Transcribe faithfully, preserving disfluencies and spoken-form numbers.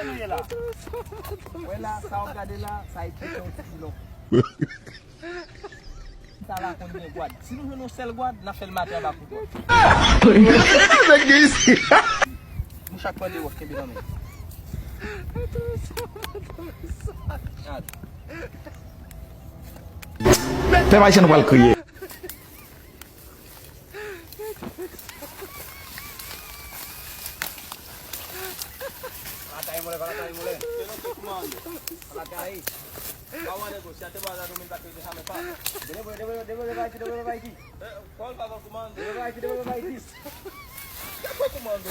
Wè la, sa w ap gade la, sa e kite yon ti pilon. Sa la konn gen gwad. Si nou jwenn yon sèl gwad, n a fè l mate anba koutwòt. Mouch ak pande wòch kenbe nan men. Gad. Pèp ayisyen nou pral kriye. Atay mole, atay mole. Atay. Vamos a negociar, te voy a dar un mensaje de Jamaica. Debe, debe, debe, debe, debe, debe. Por favor, comando. Debe, debe, debe. ¿Qué fue, comando?